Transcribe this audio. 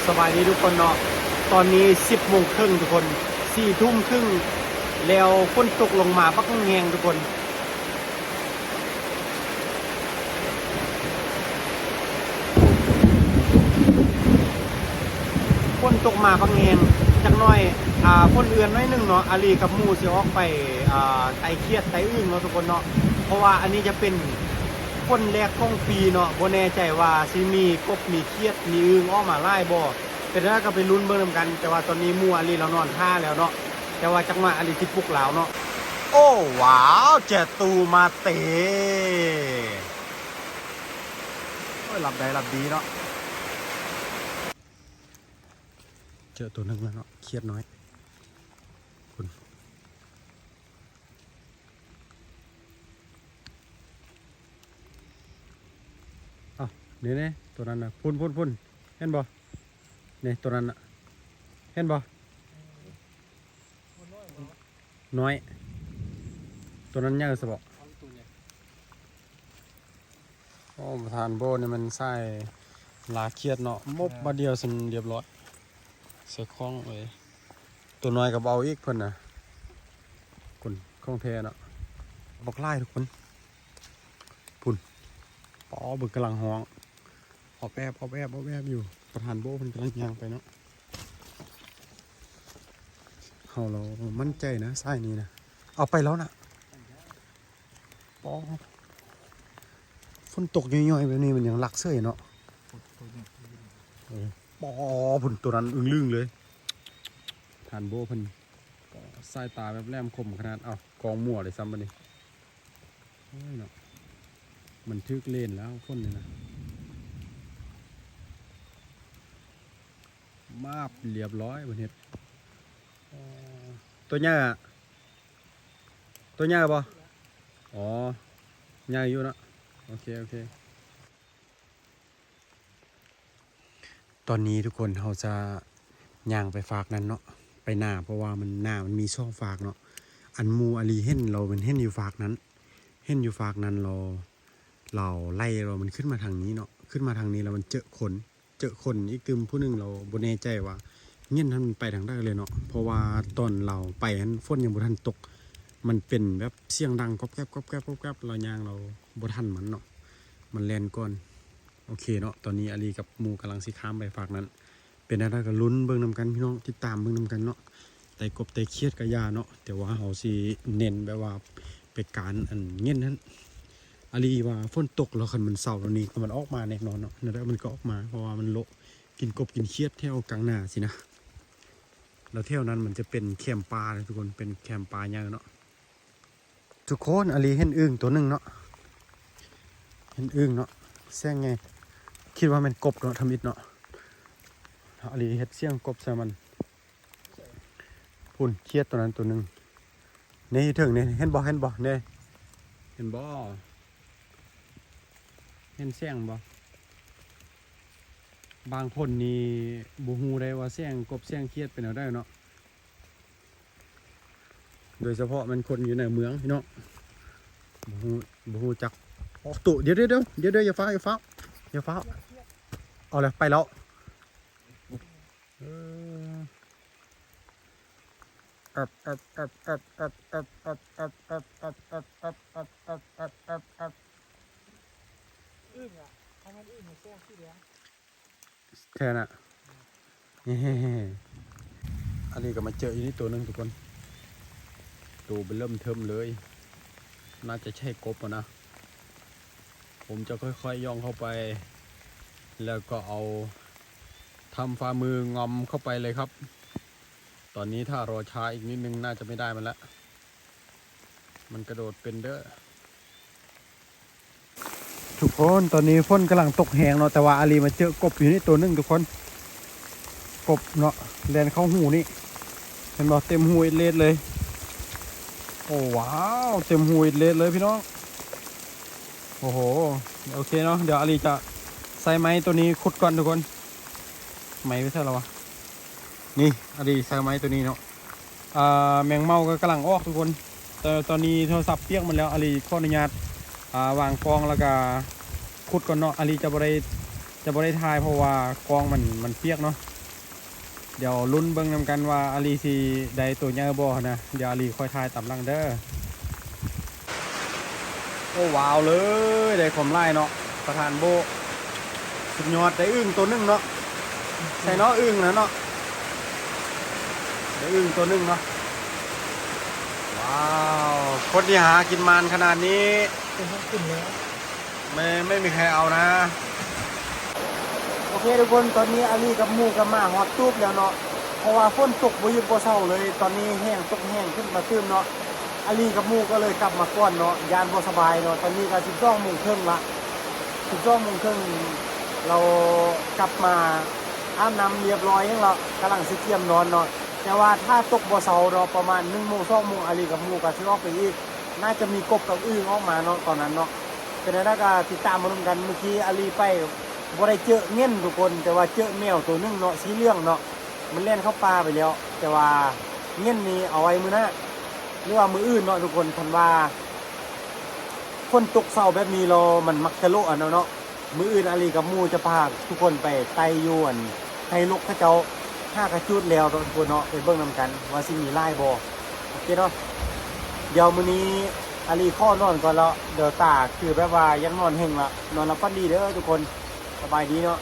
ສະບາຍດີທຸກຄົນເນາະ, ຕອນນີ້ສິບໂມງເຄິ່ງທຸກຄົນ, ສີ່ທຸ່ມເຄິ່ງ ແລ້ວຝົນຕົກລົງມາບັກແຮງທຸກຄົນ. ຝົນຕົກມາບັກແຮງ, ຈັກໜ້ອຍ ອ່າ ຝົນເອື້ອນໜ້ອຍໜຶ່ງເນາະ, ອາລີກັບໝູ່ຊິອອກໄປ ອ່າ ໄຕ່ຂຽດໄຕ່ອຶ່ງເນາະທຸກຄົນເນາະ, ເພາະວ່າອັນນີ້ຈະເປັນຝົນແລກຂອງປີເນາະ, ບໍ່ແນ່ໃຈວ່າຊິມີກົບມີຂຽດມີອຶ່ງອອກມາຫຼາຍບໍ່, ເປັນຈັ່ງໃດກໍໄປລຸ້ນເບິ່ງນຳກັນ. ແຕ່ວ່າຕອນນີ້ໝູ່ອາລີລາວນອນຖ້າແລ້ວເນາະ, ແຕ່ວ່າຈັກໜ້ອຍອາລີຊິປຸກລາວເນາະ. ໂອ້ ວ້າວ ເຈຕູມາເຕ ໂອ້ຍ ຫຼັບໄດ້ຫຼັບດີເນາະ. ເຈີໂຕໜຶ່ງແລ້ວເນາະ ຂຽດນ້ອຍ ພຸ້ນ. ອ້າວ ນີ້ໆ ໂຕນັ້ນນະ ພຸ້ນໆໆ ເຫັນບໍ່? ນີ້ໂຕນັ້ນນະ ເຫັນບໍ່? ນ້ອຍ ໂຕນັ້ນໃຫຍ່ຊະບໍ? ໂອ້ ປະທານໂບ້ນີ້ມັນສາຍລາຂຽດເນາະ, ໝົບບາດດຽວຊັ້ນລຽບຮ້ອຍ ໃສ່ຂ້ອງເລີຍ. ໂຕນ້ອຍກໍບໍ່ເອົາອີກເພິ່ນນະ, ຄົນຂອງແທ້ເນາະ. ບັກຫຼາຍທຸກຄົນ ພຸ້ນ ປໍ ເບິ່ງກຳລັງຮ້ອງ ອອບແອບ ອອບແອບ ອອບແອບຢູ່. ປະທານໂບ້ເພິ່ນກຳລັງຍ່າງໄປເນາະ. ເຮົາລະໝັ້ນໃຈນະ ສາຍນີ້ນະ. ເອົາໄປແລ້ວນະ. ປໍ ຝົນຕົກຍ່ອຍໆ ແບບນີ້ມັນຍັງລັກເສີຍເນາະ. ເອີ ປໍ ພຸ້ນ ໂຕນັ້ນອຶ້ງລຶ້ງເລີຍ. ທ່ານໂບ້ເພິ່ນ ສາຍຕາແບບແຫຼມຄົມຂະໜາດ. ເອົ້າ ກອງມົວເລີຍຊ້ຳບັດນີ້. ໂອ້ຍເນາະ ມັນຖືກເລນແລ້ວຝົນນີ້ນະ. ມາບ ລຽບຮ້ອຍ ເພິ່ນເຮັດ. ໂຕໃຫຍ່ອະ ໂຕໃຫຍ່ບໍ່? ອໍ ໃຫຍ່ຢູ່ເນາະ. ໂອເຄ ໂອເຄ. ຕອນນີ້ທຸກຄົນ ເຮົາຈະຍ່າງໄປຟາກນັ້ນເນາະ ໄປໜ້າ ເພາະວ່າມັນ ໜ້າມັນມີສອງຟາກເນາະ. ອັນໝູ່ອາລີເຫັນ ລາວມັນເຫັນຢູ່ຟາກນັ້ນ ເຫັນຢູ່ຟາກນັ້ນ ລາວ ລາວໄລ່ ລາວມັນຂຶ້ນມາທາງນີ້ເນາະ, ຂຶ້ນມາທາງນີ້ແລ້ວມັນເຈີຄົນ ເຈີຄົນອີກຕື່ມຜູ້ໜຶ່ງ. ລາວບໍ່ແນ່ໃຈວ່າເຫງັນຫັ້ນມັນໄປທາງໃດເລີຍເນາະ, ເພາະວ່າຕອນລາວໄປຫັ້ນ ຝົນຍັງບໍ່ທັນຕົກ, ມັນເປັນແບບສຽງດັງກອບແກບ ກອບແກບ ກອບແກບ, ລາວຍ່າງ ລາວບໍ່ທັນມັນເນາະ, ມັນແລ່ນກ່ອນ. ໂອເຄເນາະ, ຕອນນີ້ອາລີກັບໝູ່ກຳລັງຊິຂ້າມໄປຟາກນັ້ນ. ເປັນແນວໃດກໍລຸ້ນເບິ່ງນຳກັນພີ່ນ້ອງ, ຕິດຕາມເບິ່ງນຳກັນເນາະ. ໄຕ່ກົບໄຕ່ຂຽດກໍຢ່າເນາະ, ແຕ່ວ່າເຮົາຊິເນັ້ນແບບວ່າໄປການອັນເຫງັນຫັ້ນ. ອາລີວ່າຝົນຕົກແລ້ວ ຄັນມັນເຊົາແນວນີ້ ມັນອອກມາແນ່ນອນເນາະ, ແນວໃດມັນກໍອອກມາ ເພາະວ່າມັນໂລະກິນກົບກິນຂຽດແຖວກາງນາຊີ້ນະ. ແລ້ວແຖວນັ້ນມັນຈະເປັນແຄມປ່າເດ້ທຸກຄົນ, ເປັນແຄມປ່າໃຫຍ່ເນາະ. ທຸກຄົນ ອາລີເຫັນອຶ່ງຕົວໜຶ່ງເນາະ, ເຫັນອຶ່ງເນາະ ແສງໃຫຍ່, ຄິດວ່າແມ່ນກົບເນາະ ທຳອິດເນາະ. ອາລີເຮັດສຽງກົບໃສ່ມັນ. ພຸ້ນ ຂຽດຕົວນັ້ນຕົວໜຶ່ງ ໃນເທິງນີ້ ເຫັນບໍ່ ເຫັນບໍ່ ນີ້ ເຫັນບໍ່ ເຫັນແສງບໍ່? ບາງຄົນນີ້ບໍ່ຮູ້ໄດ້ວ່າແສງກົບແສງຂຽດເປັນແນວໃດເນາະ. ໂດຍສະເພາະແມ່ນຄົນຢູ່ໃນເມືອງພີ່ນ້ອງ ບໍ່ຮູ້ ບໍ່ຮູ້ຈັກ. ອອກໂຕ ດຽວໆໆ ດຽວໆ ຢ່າຟ້າວ ຢ່າຟ້າວ ຢ່າຟ້າວ. ເອົາແລ້ວ ໄປແລ້ວ. ເອີ ແອັບ ແອັບ ແອັບ ອຶ້ງອະ ຖ້າແມ່ນອຶ້ງແຊງສີແດງ. ແທ້ນະ. ອັນນີ້ກໍມາເຈີອີກໂຕໜຶ່ງທຸກຄົນ, ໂຕເບິ່ມເທີມເລີຍ, ໜ້າຈະໃຊ່ກົບຫັ້ນນະ. ຜົມຈະຄ່ອຍໆຍ່ອງເຂົ້າໄປ ແລ້ວກໍເອົາທຳຝ່າມືງອມເຂົ້າໄປເລີຍຄັບ. ຕອນນີ້ຖ້າລໍຊ້າອີກນິດໜຶ່ງ ໜ້າຈະໄມ່ໄດ້ມັນລະ. ມັນກະໂດດເປັນເດີ້. ທຸກຄົນ ຕອນນີ້ຝົນກຳລັງຕົກແຮງເນາະ, ແຕ່ວ່າອາລີມາເຈີກົບຢູ່ນີ້ໂຕໜຶ່ງທຸກຄົນ. ກົບເນາະ ແລ່ນເຂົ້າຮູນີ້ ເຫັນບໍ່? ເຕັມຮູເອດເລດເລີຍ. ໂອ້ ວ້າວ ເຕັມຮູເອດເລດເລີຍພີ່ນ້ອງ. ໂອ້ໂຫ ໂອເຄເນາະ, ດຽວອາລີຈະໃຊ້ໄມ້ໂຕນີ້ຂຸດກ່ອນທຸກຄົນ. ໄມ້ໄປໃສແລ້ວວະ? ນີ້ ອາລີໃຊ້ໄມ້ໂຕນີ້ເນາະ. ອ່າ ແມງເມົາກໍກຳລັງອອກທຸກຄົນ. ແຕ່ຕອນນີ້ໂທລະສັບປຽກໝົດແລ້ວ, ອາລີຂໍອະນຸຍາດ ອ່າ ວາງກ້ອງ ແລ້ວກະຂຸດກ່ອນເນາະ. ອາລີຈະບໍ່ໄດ້ ຈະບໍ່ໄດ້ຖ່າຍ ເພາະວ່າກ້ອງມັນ ມັນປຽກເນາະ. ດຽວລຸ້ນເບິ່ງນຳກັນວ່າອາລີຊິໄດ້ໂຕໃຫຍ່ບໍ່ຫັ້ນນະ. ດຽວອາລີຄ່ອຍຖ່າຍຕາມຫຼັງເດີ. ໂອ້ ວ້າວເລີຍ ໄດ້ຄວາມຫຼາຍເນາະ ປະທານໂບ້. ສຸດຍອດ ໄດ້ອຶ່ງໂຕໜຶ່ງເນາະ. ໃສ່ເນາະ ອຶ່ງນະເນາະ ໄດ້ອຶ່ງໂຕໜຶ່ງເນາະ. ວ້າວ ຄົນທີ່ຫາກິນໝານຂະໜາດນີ້ ໄມ່ ໄມ່ມີໃຜເອົານະ. ໂອເຄທຸກຄົນ ຕອນນີ້ອາລີກັບໝູ່ກໍມາຮອດຕູບແລ້ວເນາະ ເພາະວ່າຝົນຕົກບໍ່ຢຸດບໍ່ເຊົາເລີຍ. ຕອນນີ້ແຮງ ຕົກແຮງຂຶ້ນມາຕື່ມເນາະ. ອາລີກັບໝູ່ກໍເລີຍກັບມາກ່ອນເນາະ ຢ້ານບໍ່ສະບາຍເນາະ. ຕອນນີ້ກໍສິບສອງໂມງເຄິ່ງລະ ສິບສອງໂມງເຄິ່ງ ລາວກັບມາອາບນ້ຳລຽບຮ້ອຍແລ້ວ ກຳລັງຊິກຽມນອນເນາະ. ແຕ່ວ່າຖ້າຕົກບໍ່ເຊົາເນາະ ປະມານໜຶ່ງໂມງ ສອງໂມງ ອາລີກັບໝູ່ກໍຊິອອກໄປອີກ. ໜ້າຈະມີກົບກັບອຶ່ງອອກມາເນາະ ຕອນນັ້ນເນາະ. ເປັນແນວໃດກໍຕິດຕາມມານຳກັນ. ມື້ກີ້ອາລີໄປບໍ່ໄດ້ເຈີເຫງັນທຸກຄົນ ແຕ່ວ່າເຈີແມວໂຕໜຶ່ງເນາະ ສີເຫຼືອງເນາະ ມັນແລ່ນເຂົ້າປ່າໄປແລ້ວ. ແຕ່ວ່າເຫງັນນີ້ເອົາໄວ້ມື້ໜ້າ ຫຼືວ່າມື້ອື່ນເນາະທຸກຄົນ. ຄັນວ່າຝົນຕົກເຊົາແບບນີ້ແລ້ວ ມັນມັກຈະໂລະອັນນັ້ນເນາະ. ມື້ອື່ນອາລີກັບໝູ່ຈະພາທຸກຄົນໄປໄຕ່ຢູ່ອັນໄຮ່ລົກເຂົາເຈົ້າ ຫາກະຈູດແລ້ວເນາະທຸກຄົນເນາະ. ໄປເບິ່ງນຳກັນວ່າຊິມີຫຼາຍບໍ່. ໂອເຄເນາະ ດຽວມື້ນີ້ອາລີຂໍນອນກ່ອນແລ້ວ ດຽວຕາຄືແບບວ່າຢາກນອນແຮງລະ. ນອນຫຼັບຝັນດີເດີທຸກຄົນ ສະບາຍດີເນາະ.